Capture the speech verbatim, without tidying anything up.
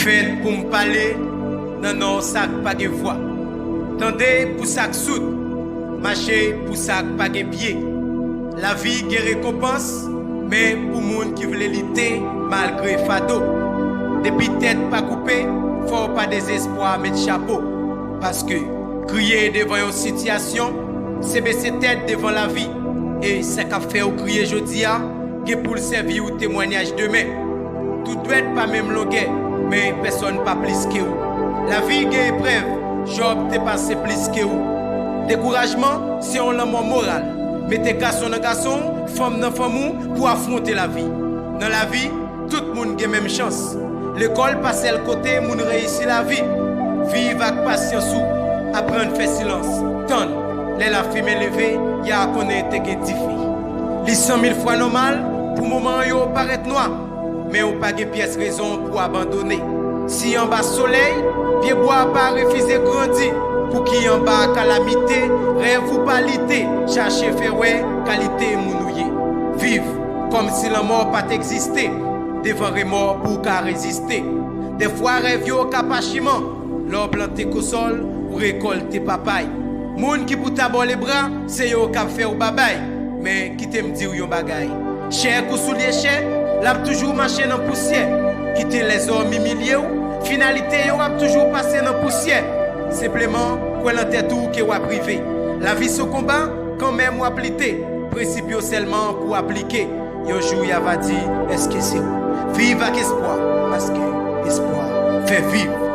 Fèt pou m pale nan non sa k pa gen vwa. Tande pou sa k soud, mache pou sa k pa gen pye. Lavi gen rekonpans, men pou moun ki vle lite malgre fado. Depi tèt pa koupe, fò w pa dezespwa met chapo. Paske kriye devan yon sitiyasyon, se bese tèt devan lavi. E sa k ap fè w kriye jodi a, gen pou l sèvi w temwanyaj demen. Tout dwèt pa menm longè, men pèsonn pa plis ke ou. Lavi gen eprèv, Jòb te pase plis ke ou. Dekourajman se yon lanmò moral. Mete gason nan gason w, fanm nan fanm ou pou afwonte lavi. Nan lavi, tout moun gen menm chans. Lekòl pa sèl kote moun reyisi lavi. Viv ak pasyans ou, aprann fè silans, tann. Lè lafimen leve, y a konnen te gen dife. Li san mil fwa nòmal pou moman yo parèt nwa, men ou pa gen pyès rezon pou abandone. Si anba solèy, pyebwa pa refize grandi, pouki anba kalamite, rèv ou pa lite, chache fè wè kalite moun ou ye. Viv kòmsi lanmò pa t egziste, devan remò pou w ka reziste. Dèfwa rèv yo ka pachiman, lè w plante kosòl, ou rekòlte papay. Moun ki pou ta ba w lebra, se yo k ap fè w babay. Men kite m di w yon bagay. Chè kou soulye chè, l ap toujou mache nan pousyè. Kite lèzòm imilye w, finalite yo ap toujou pase nan pousyè. Senpleman, kwè nan tèt ou ke w ap rive. Lavi se yon konba, kanmenm w ap lite. Prensip yo sèlman pou w aplike. Yon jou y a va di, èske se ou? Viv ak espwa, paske espwa fè viv.